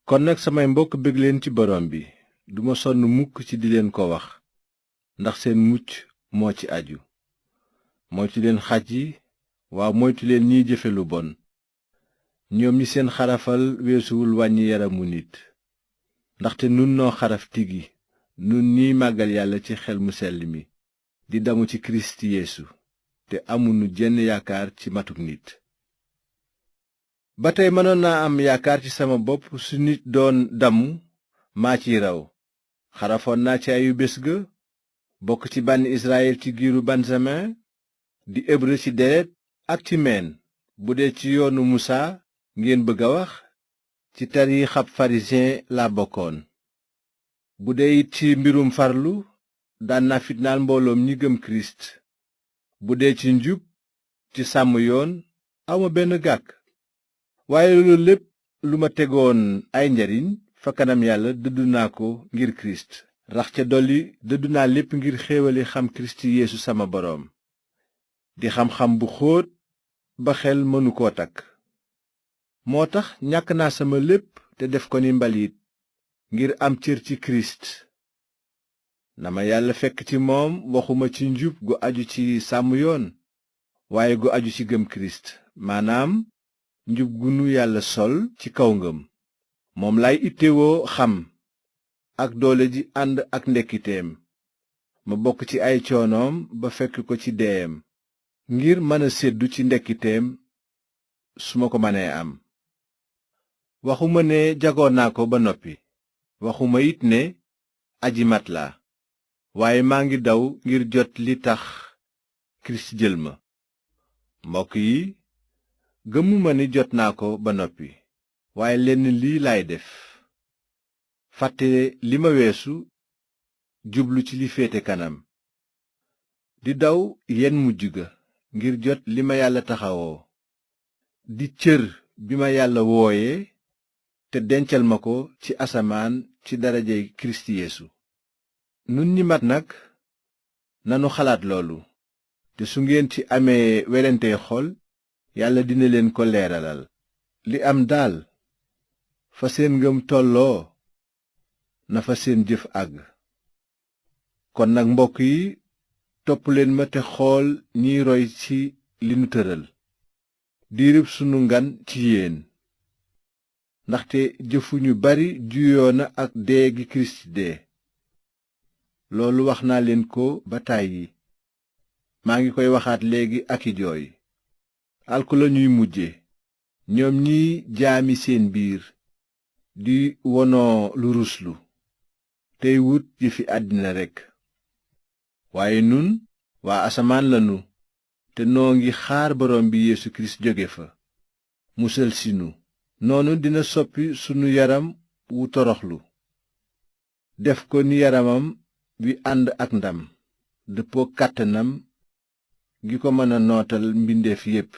kon nag samay mbokk bég leen ci borom bi duma sonn mukk ci di leen ko wax ndax seen mucc moo ci aju. moytu leen xaj yi, waaw moytu leen ñiy jëfe lu bon, ñoom ñi seen xarafal weesuwul wàññi yaramu nit. ndaxte nun noo xaraf tigi, nun ñiy màggal yàlla ci xel mu sell mi di damu ci kirist yeesu te amunu jenn yaakaar ci matuk nit. ba tey mënoon naa am yaakaar ci sama bopp su nit doon damu maa ciy raw. xarafoon naa ci ayu bés ga, bokk ci bànni israyil ci giiru benjamin, di hébreu ci deret ak ci meen. bu dee ci yoonu musaa ngeen bëgg a wax, ci tarixab pharisien laa bokkoon. bu dee it ci mbirum farlu, daan naa fitnaal mbooloom ñi gëm kirist. bu dee ci njub, ci sàmm yoon, awma benn gàkk. waaye loolu lépp lu ma tegoon ay njariñ fa kanam yàlla dëddu naa ko ngir kirist. rax ca dolli dëddu naa lépp ngir xéewali xam kirist yeesu sama boroom, di xam-xam bu xóot ba xel mënu koo takk. moo tax ñàkk naa sama lépp te def ko ni mbalit ngir am cër ci kirist. na ma yàlla fekk ci moom, waxuma ci njub gu aju ci sàmm yoon, waaye gu aju ci gëm kirist, maanaam njub gu nu yàlla sol ci kaw ngëm. moom lay ittewoo xam, ak doole ji ànd ak ndekkiteem, ma bokk ci ay coonoom ba fekk ko ci deeyam, ngir mën a séddu ci ndekkiteem su ma ko mënee am. waxuma ne jagoo naa ko ba noppi, waxuma it ne aji mat laa, waaye maa ngi daw ngir jot li tax kirist jël ma. mbokk yi, gëmuma ni jot naa ko ba noppi, waaye lenn lii laay def: fàtte li ma weesu, jublu ci li féete kanam, di daw yenn mujj ga ngir jot li ma yàlla taxawoo, di cër bi ma yàlla wooye te dencal ma ko ci asamaan ci darajey kirist yeesu. nun ñi mat nag nanu xalaat loolu, te su ngeen ci amee werante xol, yàlla dina leen ko leeralal. li am daal, fa seen ngëm tolloo na fa seen jëf àgg. kon nag mbokk yi, topp leen ma te xool ñiy roy ci li nu tëral diirub sunu ngan ci yéen, ndaxte jëfuñu bari juyoo na ak dee gi kirist dee. loolu wax naa leen ko ba tàyyi, maa ngi koy waxaat léegi ak i jooy. alku lañuy mujje, ñoom ñiy jaami seen biir, di wonoo lu ruslu, tey wut yëfi àddina rekk. waaye nun waa asamaan lanu, te noo ngi xaar borom bi Yeesu kirist jóge fa, musal si nu. noonu dina soppi sunu yaram wu toroxlu, def ko ni yaramam wi ànd ak ndam, dëppoo kàttanam gi ko mën a nootal mbindeef yépp.